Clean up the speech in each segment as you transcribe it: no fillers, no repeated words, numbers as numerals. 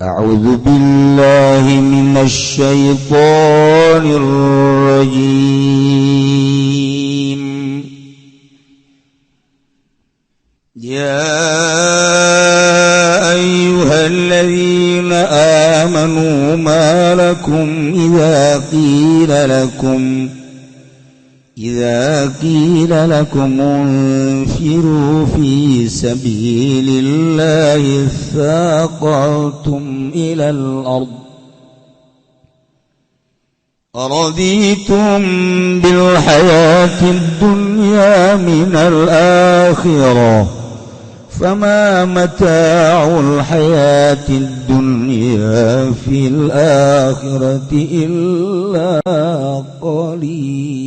أعوذ بالله من الشيطان الرجيم. يا أيها الذين آمنوا ما لكم إذا قيل لكم انفروا في سبيل الله اثاقلتم إلى الأرض أرضيتم بالحياة الدنيا من الآخرة فما متاع الحياة الدنيا في الآخرة إلا قليل.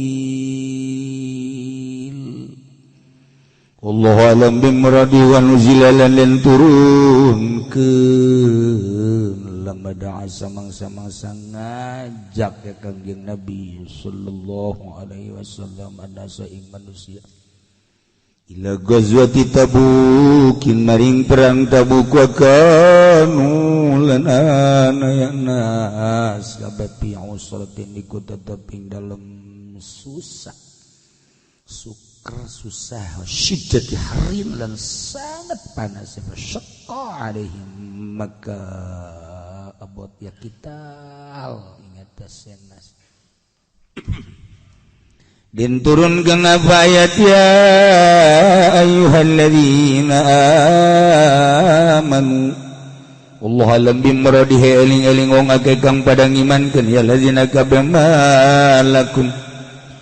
Wallahu alam bimradi wa nuzila lan turunkeun lama da'a samang-samangsa ngajak ya Kangjeng Nabi sallallahu alaihi wasallam anasa ing manusia ila ghazwati Tabukin maring perang Tabuk wa kanu lan ana ya nas kabeh fi usratin iku tetep ing dalem susah susah syiddati harin dan sangat panas syaqqa alaihim maka abot ya kita ingat senas din turun kena ayat ya ayyuhalladzina amanu Allah alam bimradihi eling-eling wong akeh kang padha ngimankeun ya ladzina kabeh malakum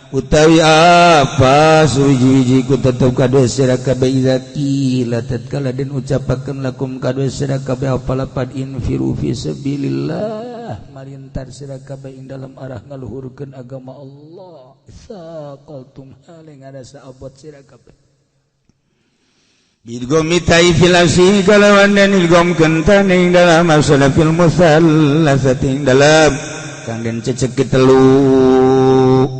utawi apa suwiji-wiji ku tetep kadue sira kabeh iza qila tatkala den ucapakeun lakum kadue sira kabeh apa lapad infiru fi sabilillah marintar sira kabeh ing dalam arah ngaluhurkeun agama Allah saqaltum haling ada saabot sira kabeh bidgomi taifil asyi kalawan den ilgom kentane ing dalam asal fil musallasati ing dalam kang den cecek telu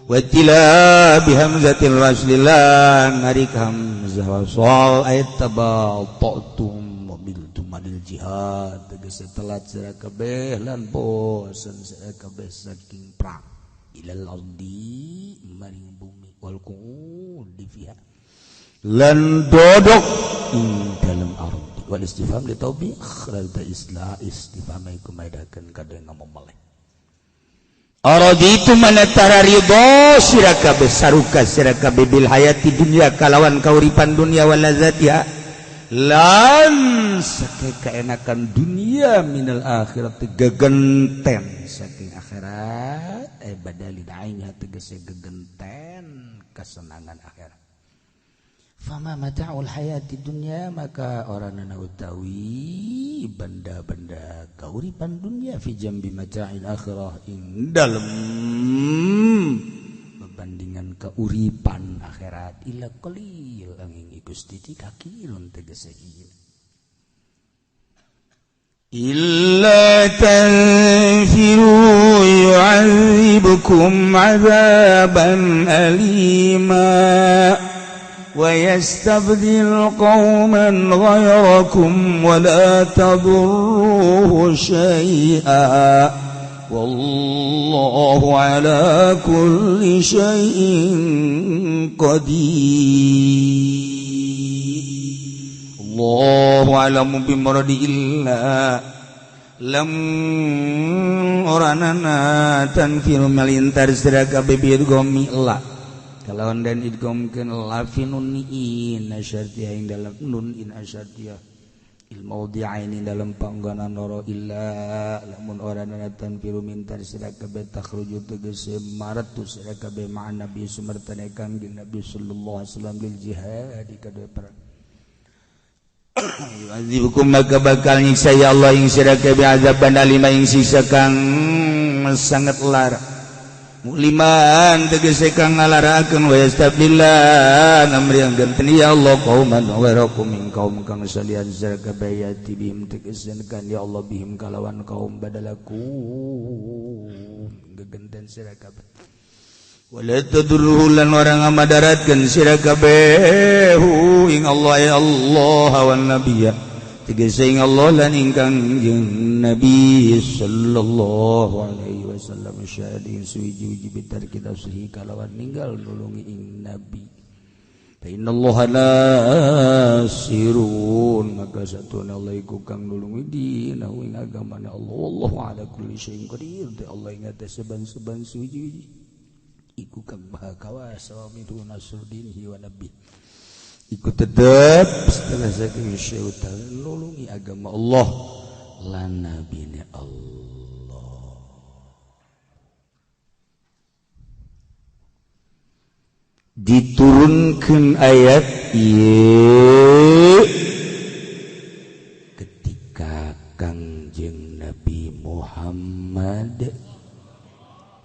watila bihamzatil waslilan narik hamzah wasal ayat tabaltum mobiltum adil jihad tegese telat sira kabeh lan bosen sira kabeh saking perang ilal ardi maring bumi wal qu'udi fiha lan dodok ing dalem ardi wal istifham li tawbih khral ta isla istifham iku maidakeun kadang ngomong maleh araditu manatara ridho sira kabeh saruka sira kabeh bil hayati dunya kalawan kauripan dunya wal ladzatiha lan sake kaenakan dunia minal akhirat gegenten saking akhirat badalid aina tegese gegenten kesenangan akhirat fama mata'ul hayati dunya maka orang nana utawi benda-benda kauripan dunia fi jambi mata'il akhirah ing dalem perbandingan keuripan akhirat illa qalil angin iku sithik kakirun tegese illa tanfiru yu'adzibukum 'adzaban alima ويستبدل قوما غيركم ولا تضروه شيئا والله على كل شيء قدير. الله أعلم بمراد إلا lam oranana tanfir melintar sira kabeh gomi la kalawan dan idghamkeun la fi nun in asyartiyah ing dalam nun in asyartiyah il mawdi'ain dalam panggonan loro illa lamun oranana tanfiru mintar sira kabeh takhruju tegese maratu sira kabeh ma'an nabi sumartane kangjeng Nabi sallallahu alaihi wasallam lil jihad kadue perang yu'adzibukum maka bakal nyiksa ya Allah ing sira kabeh azaban alima ing siksa kang sangat lara muliman tegese kang ngalaraakeun wa yastabdillah amri yang genten ya Allah qauman ghairakum min kaum kang salian sira kabeh yati bihim tegese kan ya Allah bihim kalawan kaum badalaku gegenten sira kabeh wala tadurruhu lan orang ngamadaratkeun sira kabeh ing Allah ya Allah wan nabiyya Tegese ing Allah lan ingkang jeung Nabi sallallahu alaihi wasallam syahadin suwiji-wiji bitar kita suhi kalawan ninggal nulungi ing Nabi. Fa innallaha nasirun maka satuna Allah iku kang nulungi dinahu ing agamana Allah wallahu ala kulli syai'in qadir. Allah ing atas saban-saban suwiji-wiji iku kang maha kawasa wa minhu nasruddinihi wa nabi. Iku tetep setelah saking syaitan nulungi agama Allah lan nabine Allah. Diturunkan ayat ieu ketika Kangjeng Nabi Muhammad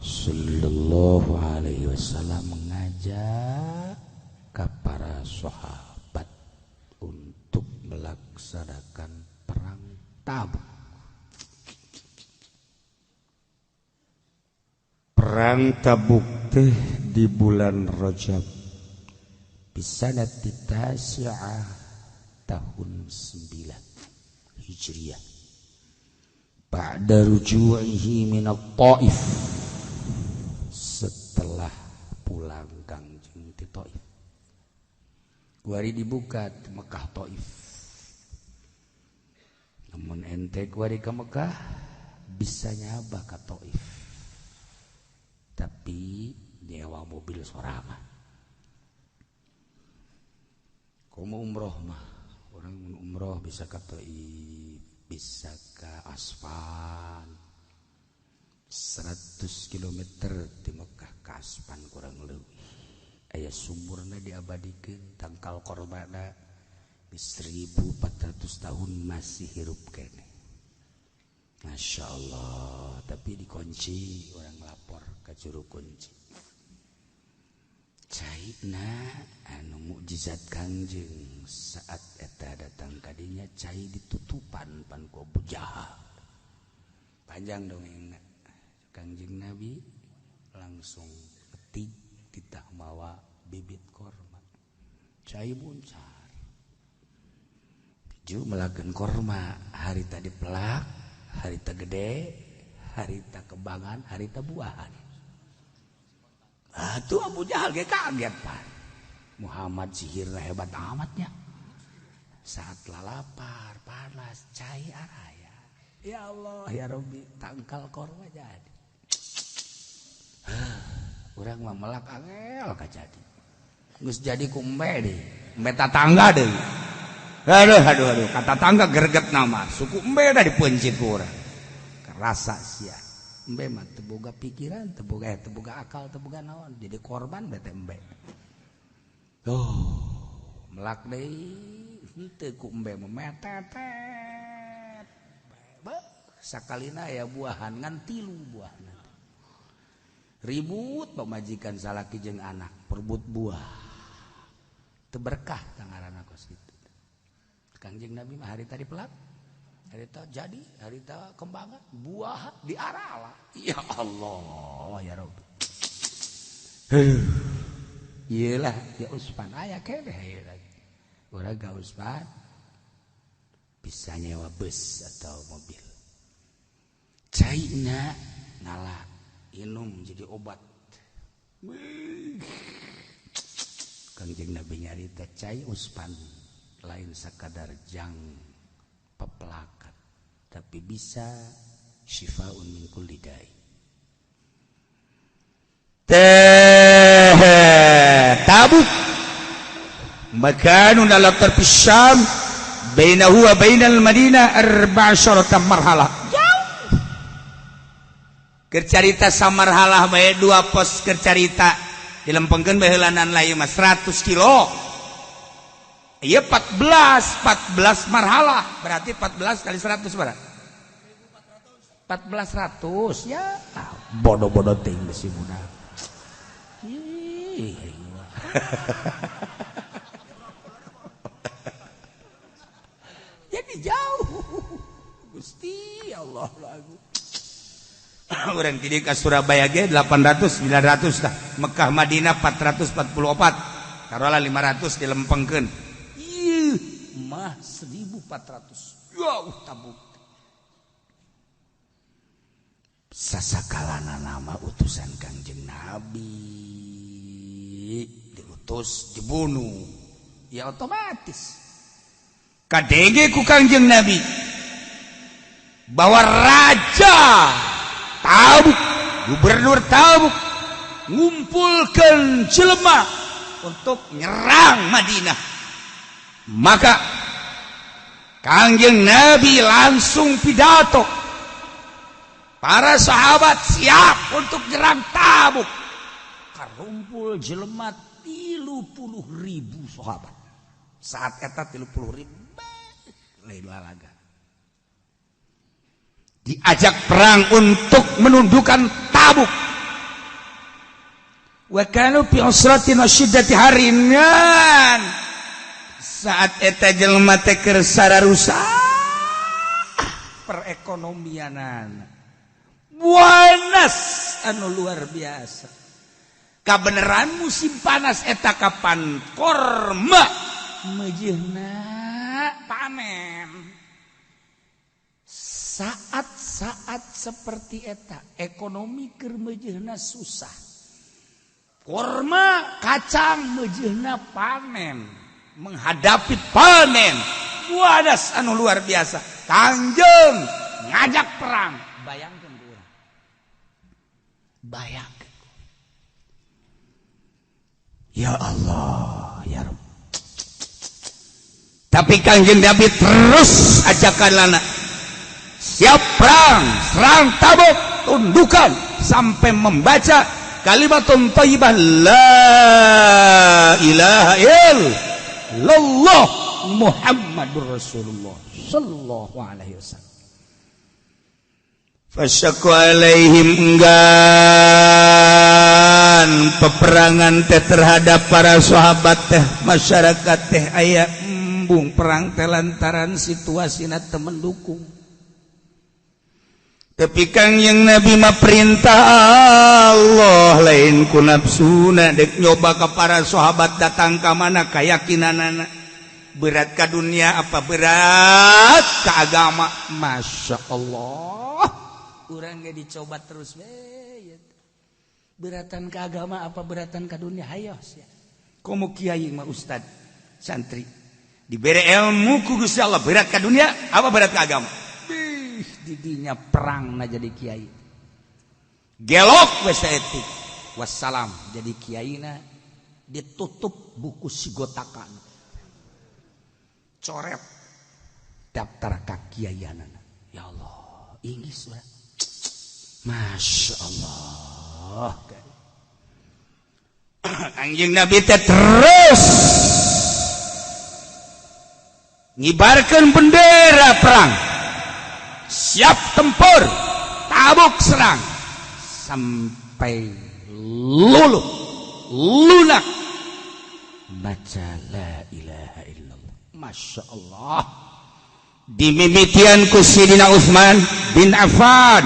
sallallahu alaihi wasallam mengajak ke para sahabat untuk melaksanakan perang Tabuk. Perang Tabuk teh di bulan Rajab bisanati tasi'ah tahun 9 Hijriah ba'da ruju'ihi minat Taif, setelah pulang Kangjeng ti Taif. Kuari dibuka di Mekah Taif. Namun ente kuari ke Mekah bisa nyaba ke Taif. Tapi nyewa mobil sorangan. Komo umroh mah, orang umroh bisa ke Taif, bisa ke Asfan. 100 km di Mekah ke Asfan kurang lebih. Aya sumurna diabadikeun tangkal korbana di 1400 tahun masih hirup kene. Masya Allah, tapi dikunci orang lapor ke juru kunci. Caina anu mukjizat Kangjeng saat eta datang kadinya cai ditutupan pan ku Abu Jahal. Panjang dongengna. Kangjeng Nabi langsung petik titah mawa bibit korma. Cai muncar. Ju melakukan korma, harita dipelak, harita gede, harita kembangan, harita buahan. Ah tuh Abu Jahal ge kaget pan. Muhammad sihirna hebat amatnya. Saat lalapar, panas, cai araya. Ya Allah, ya Rabbi, tangkal korma jadi. Urang mah melak angel ka jadi. Geus jadi ku embe deui. Embe tatangga deui. Aduh aduh aduh, kata tangga greget nama. Suku embe da dipeuncit ku urang. Kerasa sia. Embe mah teu boga pikiran, teu boga akal, teu boga naon. Jadi korban bete embe. Oh, melak deui henteu ku embe mah metetet. Beuh, sakalina aya buahan ngan 3 buahna. Ribut pemajikan salaki jeung anak perebut buah. Teu berkah tangaranna kos kitu. Kangjeng Nabi mah harita dipelak, harita jadi, harita kembangan, buah diarala. Ya Allah, ya Rabbi. Iyalah, ya Usman aya keneh ieu lagi. Urang ka Usman bisa nyewa bus atau mobil. Caina ngala inum jadi obat. Kangjeng Nabi nyarita cai Usman lain sakadar jang pepelakan, tapi bisa syifaun min kulli dai. Teh Tabuk makanun ala tarfi Syam bainahu wa bainal Madinah 14 marhalah. Jauh. Kercarita samarhalah bae dua pos kercarita dilempengkeun baheulanan lain mah 100 kilo. Iya 14 marhalah berarti 14 kali 100 berapa? 1400 ya. Bodoh-bodoh ting besi budak. Jadi jauh. Gusti Allah lagu. Urang ti ka Surabaya ge 800 900 tah. Mekah Madinah 444. Taruhlah 500 dilempengkeun. mah 1400. Jauh Tabuk. Sasakalana nama utusan Kangjeng Nabi diutus dibunuh. Ya otomatis kadenge ku Kangjeng Nabi bahwa raja Tabuk, gubernur Tabuk ngumpulkan jelema untuk nyerang Madinah. Maka Kangjeng Nabi langsung pidato. Para sahabat siap untuk nyerang Tabuk. Karumpul jelema 30.000 sahabat. Saat eta 30.000 lain lalaga. Diajak perang untuk menundukkan Tabuk. Wa kanu fi usratin wa syiddati haringan. Saat eta jelema teh keur sararusak perekonomianan. Buanas anu luar biasa. Kabeneran musim panas eta kapan korma meujeuhna panen. Saat-saat seperti eta ekonomi keur meujeuhna susah. Korma kacang meujeuhna panen, menghadapi panen. Buanas anu luar biasa. Kangjeng ngajak perang. Bayangkeun ku urang. Bayangkeun. Ya Allah, ya Rabb. Tapi Kangjeng Nabi terus ajakan lana. Siap perang, serang Tabuk, tundukan sampai membaca kalimatun thayyibah la ilaha illallah Muhammadur Rasulullah sallallahu alaihi wasallam. Fasyaku alaihim enggan peperangan teh terhadap para sahabat teh masyarakat teh aya embung perang teh lantaran situasina teu mendukung. Tapi Kangjeng Nabi mah perintah Allah lain ku nafsuna dek nyoba ke para sahabat datang ka mana keyakinanana berat ka dunia apa berat ka agama. Masya Allah, urang ge dicoba terus we beratan ka agama apa beratan ka dunia. Hayo sia komo kiai mah ustad santri dibere ilmu ku Gusti Allah berat ka dunia apa berat ka agama. Didinya perang na jadi kiai gelok we saeutik wassalam jadi kiaina ditutup buku sigotakan coret daftar kakiaianana. Ya Allah, inggris we. Masya Allah. Kangjeng Nabi teh terus ngibarkeun bendera perang, siap tempur, Tabuk serang sampai luluh lunak baca la ilaha illallah. Masya Allah. Dimimitian ku Sidina Utsman bin Affan.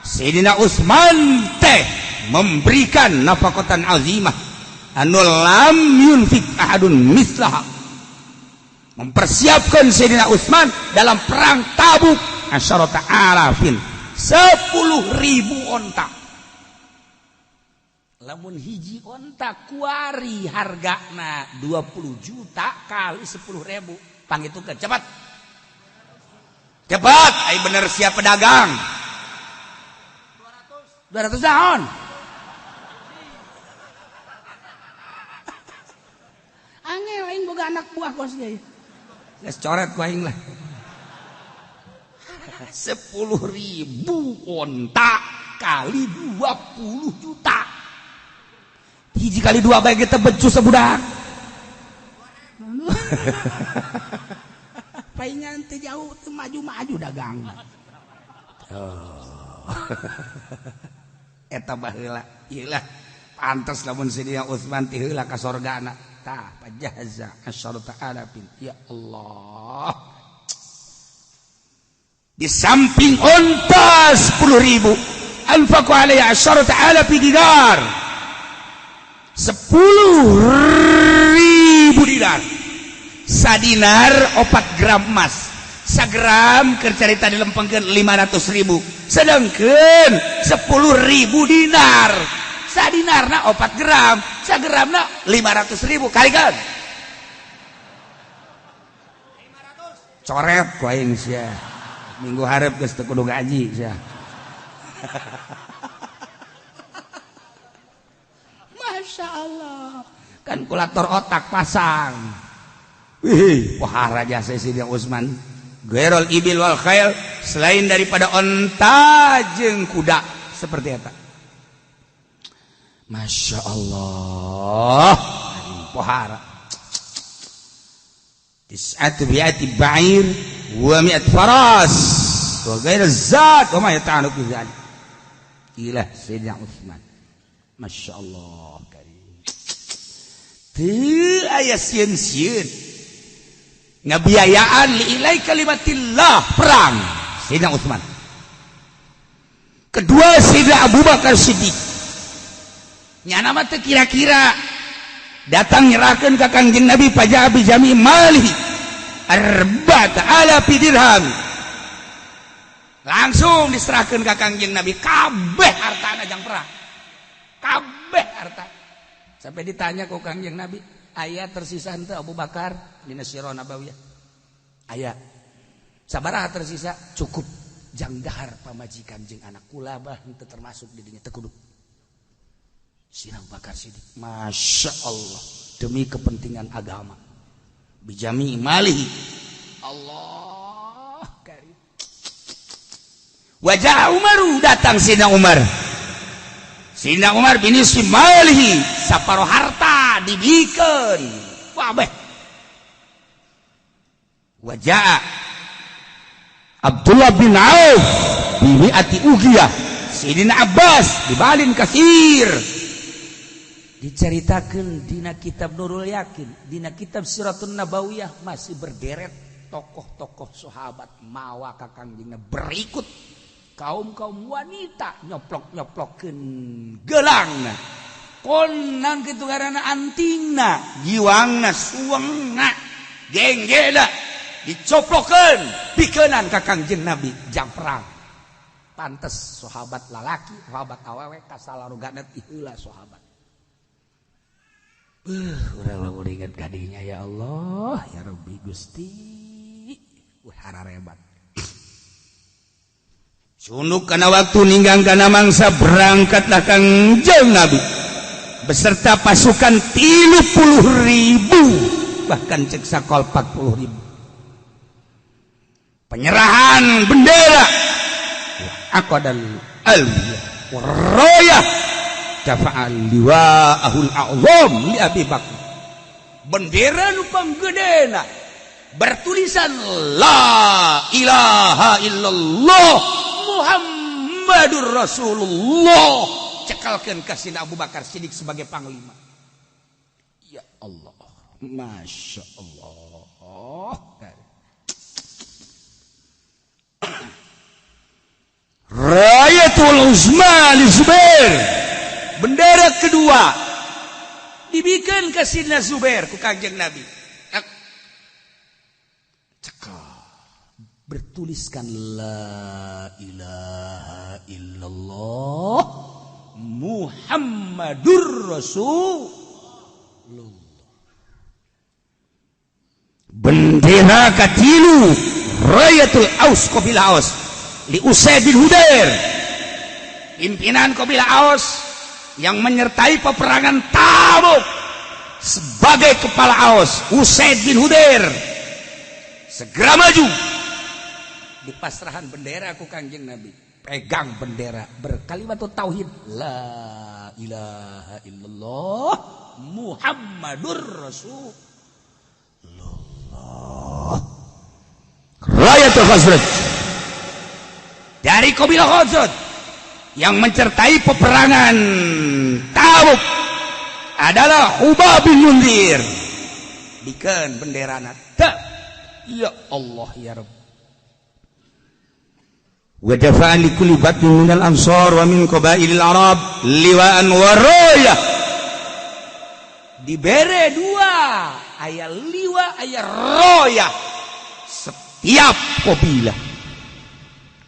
Sidina Utsman teh memberikan nafaqatan azimah anu lam yunfik ahadun mislaha. Mempersiapkan Sidina Utsman dalam perang Tabuk asyarata alafin, 10.000 onta. Lamun hiji onta kuari hargana 20 juta kali 10.000. Pangitukeun cepat. Cepat, ai bener siap pedagang. 200 tahun. Angel aing boga anak buah kos ge. Geus coret ku aing lah. 10.000 onta kali 20 juta. Hiji kali dua bae kita becus sabudak. Paingan teu jauh teu maju-maju dagang. Oh. Eta baheula ieu lah pantes lamun Sidina Utsman ti heula ka sorgana. Tah pajaza asyarata alafin. Ya Allah. Di samping onta 10.000 anfaqu alaihi asyarata alafi dinar. 10.000 dinar. Sadinar 4 gram emas. Sagram keur carita dilempengkeun 500.000. Sedangkeun 10.000 dinar. Sadinarna 4 gram, sagramna 500.000 kali kan. 500. Coret ku aing sia. Minggu hareup geus teu kudu ngaji sia. Masya Allah. Kalkulator otak pasang. Wih, wah raja Sayyidina Utsman. Ghairul ibil wal khail, selain daripada onta jeung kuda seperti eta. Masya Allah. Pohara. Tis'atu bi'ati ba'ir wa mi'at faras wa ghairul zat wa ma yata'alluqu bi dzalik. Ilah Sayyidina Utsman. Masya Allah. Teu aya sieun-sieun ngabiayaan liilai kalimatillah perang Sayyidina Utsman. Kedua Sayyidina Abu Bakar Siddiq. Nyana mah teu kira-kira datang nyerahkeun ka Kangjeng Nabi paja bi jami malihi arba'ata alafi dirham. Langsung diserahkeun ka Kangjeng Nabi kabeh hartana jang perang. Kabeh harta. Sampai ditanya ku Kangjeng Nabi, aya tersisa henteu Abu Bakar dina Sirah Nabawiyah? Aya. Sabaraha tersisa? Cukup jang dahar pamajikan jeung anak kula bah henteu termasuk di dinya teu kudu. Sirah Abu Bakar Siddiq, Masya Allah, demi kepentingan agama. Bijami malihi. Allah karim. Wajah Umaru datang Sayyidina Umar. Sayyidina Umar bin malihi saparo harta dibikeun. Wabeh. Wajah Abdullah bin Auf bi mi'ati ugiyah. Sayyidina Abbas dibalin kasir. Diceritakan dina kitab Nurul Yakin, dina kitab Siratun Nabawiyah masih berderet tokoh-tokoh sahabat mawa ka Kangjengna berikut kaum-kaum wanita nyoplok-nyoplokeun geulangna. Konang kitu ngaranna antingna, jiwangna, suwengna, genggena dicoplokeun pikenan ka Kangjeng Nabi jang perang. Pantes sahabat lalaki, sahabat awewe kasalarugana ti heula sahabat. Urang lamun inget kadinya ya Allah, ya Rabbi Gusti. Hararebat. Sunduk kana waktu ninggang kana mangsa berangkatlah Kangjeng Nabi beserta pasukan 30.000 bahkan cek sakol 40.000. Penyerahan bendera aqdal alwiyah warayah dafa'al liwa'ahul a'zam li Abi Bakar. Bendera nu panggedena bertulisan la ilaha illallah Muhammadur Rasulullah, cekalkeun ka Sayyidina Abu Bakar Siddiq sebagai panglima. Ya Allah, Masya Allah. Rayatul Uzma li Zubair. Bendera kedua dibikin ke Sayyidina Zubair ku Kangjeng Nabi. Cekal bertuliskan la ilaha illallah Muhammadur Rasulullah. Bendera katilu Rayatul Aus Qabilah Aus li Usaid bin Hudair, pimpinan Qabilah Aus yang menyertai peperangan Tabuk sebagai kepala Aus, Usaid bin Hudair segera maju. Di pasrahan bendera ku Kangjeng Nabi, pegang bendera berkalimat tauhid la ilaha illallah Muhammadur Rasulullah. Rayatul Khazraj dari Qabilah Khazraj yang mencertai peperangan Tabuk adalah Hubab bin Munzir. Bikin bendera nata. Ya Allah ya Rabb. Wa dafa'an li kulli batnin minal ansar wa min qabailil arab liwa'an wa rayah. Dibere dua aya liwa, aya royah. Setiap kabilah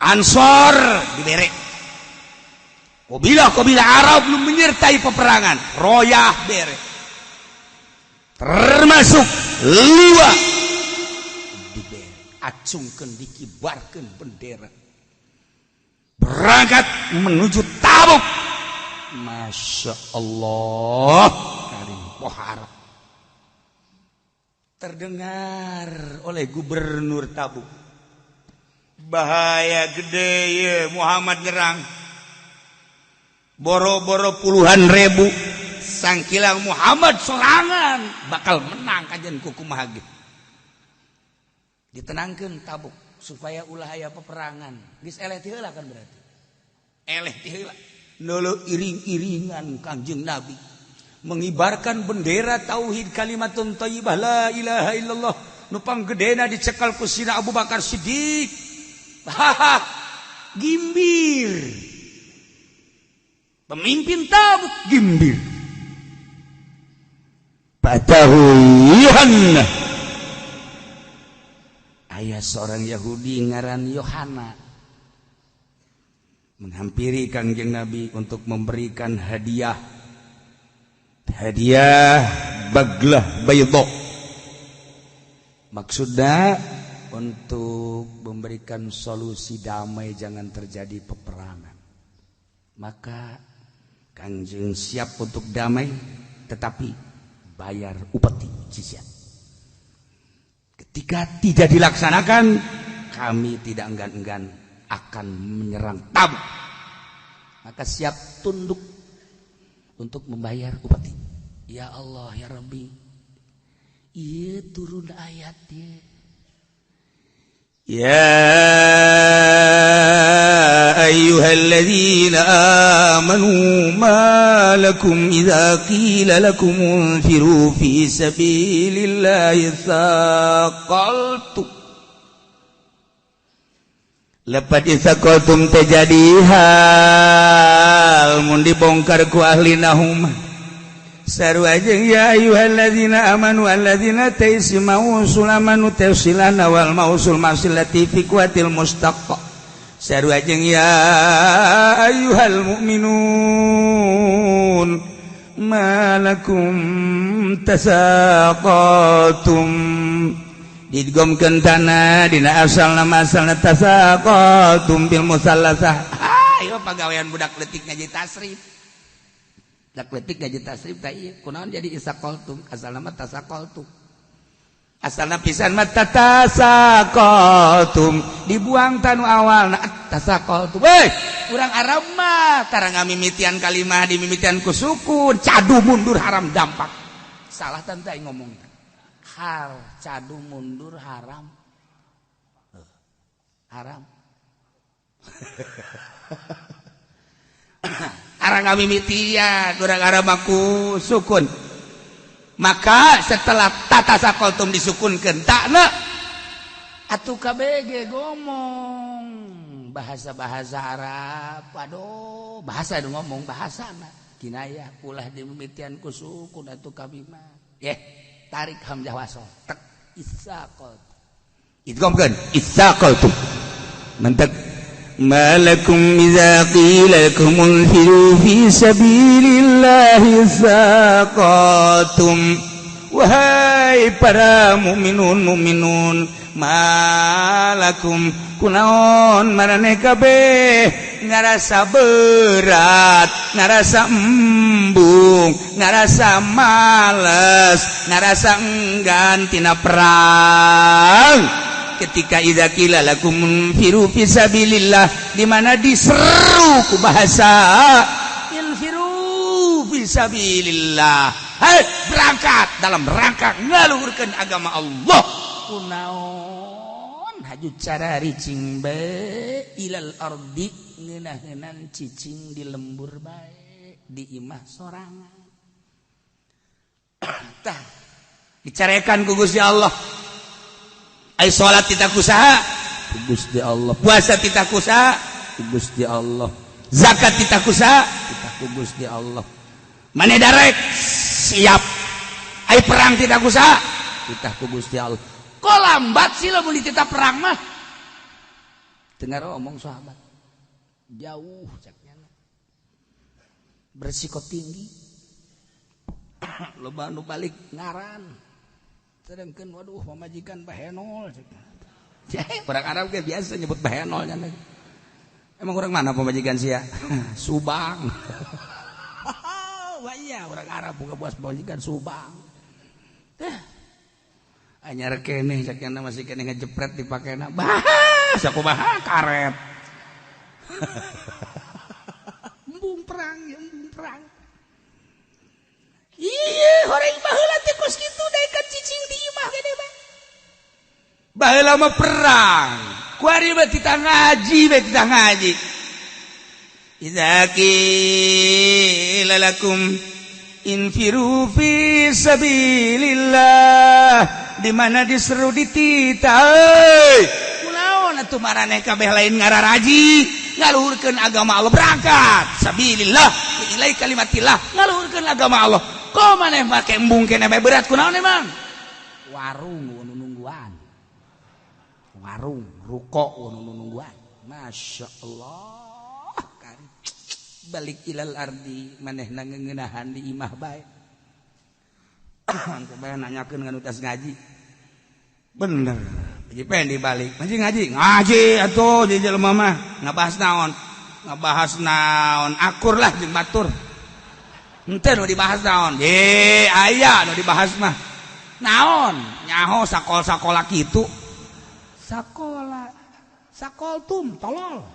Ansor dibere. Kabilah-kabilah Arab belum menyertai peperangan, royah bere. Termasuk liwa dibere, acungkeun dikibarkeun bendera. Berangkat menuju Tabuk. Masya Allah, karim pohara. Terdengar oleh gubernur Tabuk. Bahaya gede ya Muhammad nyerang. Boro-boro puluhan ribu sangkilang Muhammad sorangan bakal menang kajian kukumaha ge. Ditenangkeun Tabuk supaya ulah aya peperangan. Geus eleh ti heula kan berarti. Eleh ti heula. Nulu iring-iringan Kangjeng Nabi mengibarkan bendera tauhid kalimatun thayyibah la ilaha illallah nu panggedena dicekal ku Sina Abu Bakar Siddiq. Haha, gimbir. Pemimpin Tabuk gimbir. Fatahu Yohana. Ayah seorang Yahudi ngaran Yohana menghampiri Kangjeng Nabi untuk memberikan hadiah. Hadiah baglah baydo. Maksudnya untuk memberikan solusi damai jangan terjadi peperangan. Maka Kangjeng siap untuk damai tetapi bayar upeti jizyah. Ketika tidak dilaksanakan, kami tidak enggan-enggan akan menyerang Tabuk. Maka siap tunduk untuk membayar upeti. Ya Allah ya Rabbi, iya turun ayat ya. Ya ayyuhalladzina amanu ma lakum idza qila lakum unfiru fi sabilillahi thaqaltum. Lepat isaqaltum terjadi hal mun dibongkar ku ahli nahum. Sarua jeung ya ayyuhalladzina amanu alladzina taisi mausul amanu tafsilana wal mausul masilati fi quwatil mustaq. Sarua jeung ya ayyuhal mu'minun ma lakum tasaqatum. Didgomkeun tanah dina asalna masalna tasaqatum bil musallasah. Ayo pagawean budak leutik ngaji tasrif. Budak leutik ngaji tasrif tah ieu kunaon jadi isaqaltum asalna mah tasaqaltum. Asalna pisan mah tatasaqaltum dibuang tanu awalna tasaqaltum. Weh, urang Arab mah tara ngamimitian kalimah dimimitian ku sukun, cadu mundur haram dampak. Salah tante aing ngomong. Har cadu mundur haram. Haram. Arang ngamimitian urang Arab ku sukun. Maka setelah tata sakoltum disukunkeun takna atuh KBG ngomong bahasa-bahasa Arab. Aduh, bahasa nu ngomong bahasana kinayah ulah dimimitian ku sukun atuh kami mah. Yeh, tarik hamzah wasol tek isaqal idghamkeun isaqaltum mentek malakum idza qila lakum unfiru fi sabilillahi saqatum. Wahai para mukminun mukminun malakum kunaon maraneh kabeh ngarasa berat, ngarasa embung, ngarasa males, ngarasa enggan tina perang. Ketika idza qila lakum unfiru fi sabilillah, di mana diseru ku bahasa infiru fi sabilillah, hai berangkat dalam rangka ngaluhurkeun agama Allah. Kunaon haju cara ricing bae ilal ardi ngeunah-ngeunan cicing di lembur bae di imah sorangan. Tah dicarekan ku Gusti Allah. Ai salat tita kusaha ku Gusti Allah, puasa tita kusaha ku Gusti Allah, zakat tita kusaha tita ku Gusti Allah. Mane darek siap. Ai perang tita kusaha Titah ku Gusti Allah. Kok lambat sih lamun dititah perang mah? Dengar omong sahabat. Jauh caknya. Beresiko tinggi. Loba nu balik ngaran. Sedangkan waduh pamajikan bahenol cek. Orang Arab ge biasa nyebut bahenol nya. Emang orang mana pamajikan sia? Subang. Wah iya orang Arab buka buas pamajikan Subang. Teh. Anyar keneh cak nya masih keneh ngejepret dipakena. Bah, sakumaha karet. Embung perang, ya embung perang. Iya, horeng baheula teh kos kitu daekan cicing di imah gede mah. Baheula mah perang. Kuari mah titah ngaji, bae titah ngaji. Idza qila lakum infiru fi sabilillah, di mana diseru dititah. Kunaon atuh maraneh kabeh lain ngararaji, ngaluhurkeun agama Allah berangkat. Sabilillah, ilai kalimatillah, ngaluhurkeun agama Allah. Kok maneh make embung keneh bae berat kunaon emang? Warung nu nungguan. Warung, ruko nu nungguan. Masya Allah. Balik ilal ardi manehna ngeuneunahan di imah bae. Coba nanyakeun nganu tas ngaji. Bener. Haji Pendi balik. Ngaji ngaji. Ngaji atuh di jelema mah. Ngabahas naon? Ngabahas naon? Akur lah jeung batur. Henteu nu dibahas naon? Ye, aya nu dibahas mah. Naon? Nyaho sakol-sakola kitu. Sakola. Sakol tum tolol.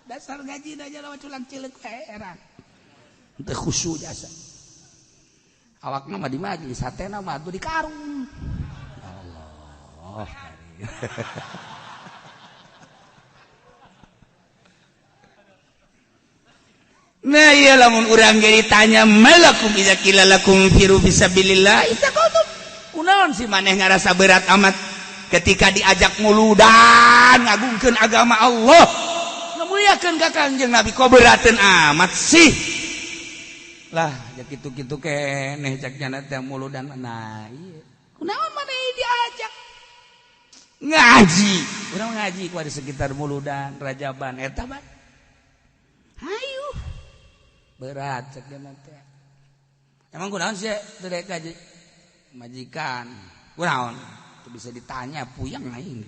Dasar gaji aja lawan culang cilik heran. Teu khusyuk jasa. Awakna mah di majelis, hatena mah atuh di karung. Ya Allah. Nah iya lamun urang ge ditanya malakum idza qila lakum firu fisabilillah itaqatum. Kunaon si maneh ngarasa berat amat ketika diajak muludan ngagungkeun agama Allah, ngamuliakeun ka Kangjeng Nabi kok berateun amat sih. Lah ja kitu-kitu keneh cak nyana teh muludan. Nah ieu kunaon maneh diajak ngaji, urang ngaji ku di sekitar muludan Rajaban eta mah. Hayu berat cak nyana teh. Emang kunaon sih teu daek ngaji? Majikan kunaon teu bisa ditanya puyeng aing.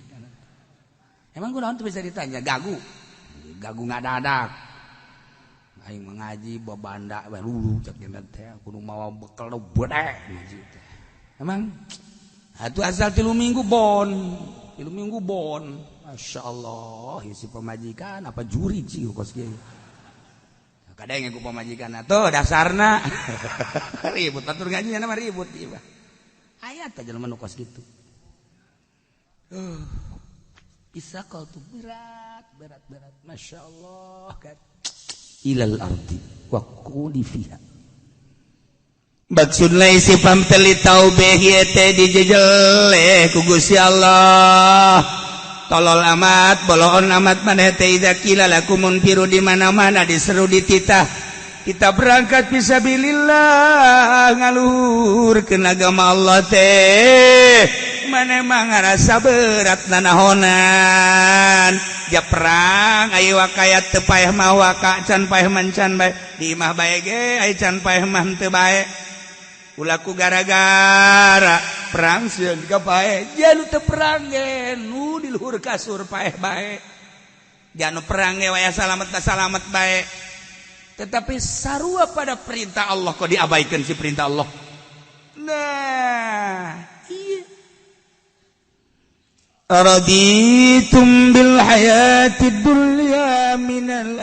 Emang kunaon teu bisa ditanya gagu. Gagu ngadadak. Aing mengaji babanda bae lulu cak nya teh kudu mawa bekel bedek ngaji teh. Emang atuh asal 3 minggu bon. 3 minggu bon. Masyaallah si pamajikan apa juri sih kos kieu. Kadang ku pamajikan atuh dasarna ribut atur ngaji nya mah ribut ieu mah. Aya teh jelema nu kos kitu. Bisa kau tuh berat, berat, berat. Masya Allah kan. Ilal ardi wa quli fiha. Maksudna isi pamteli taubeh ieu teh dijejele ku Gusti Allah. Tolol amat, boloon amat maneh teh idza qila lakum munfiru di mana-mana diseru dititah. Kita berangkat fisabilillah ngaluhurkeun agama Allah teh. Maneh mah ngarasa berat nanahonan. Ja perang ayo wakaya teu paeh mah waka can paeh man can bae di imah bae ge aya can paeh mah teu bae. Ulah ku gara-gara perang sieun ka paeh. Ja nu teu perang ge nu di luhur kasur paeh bae. Ja nu perang ge waya salamet salamet bae. Tetapi sarua pada perintah Allah kok diabaikan si perintah Allah. Nah, iya. Raditum bil hayatid dunya minal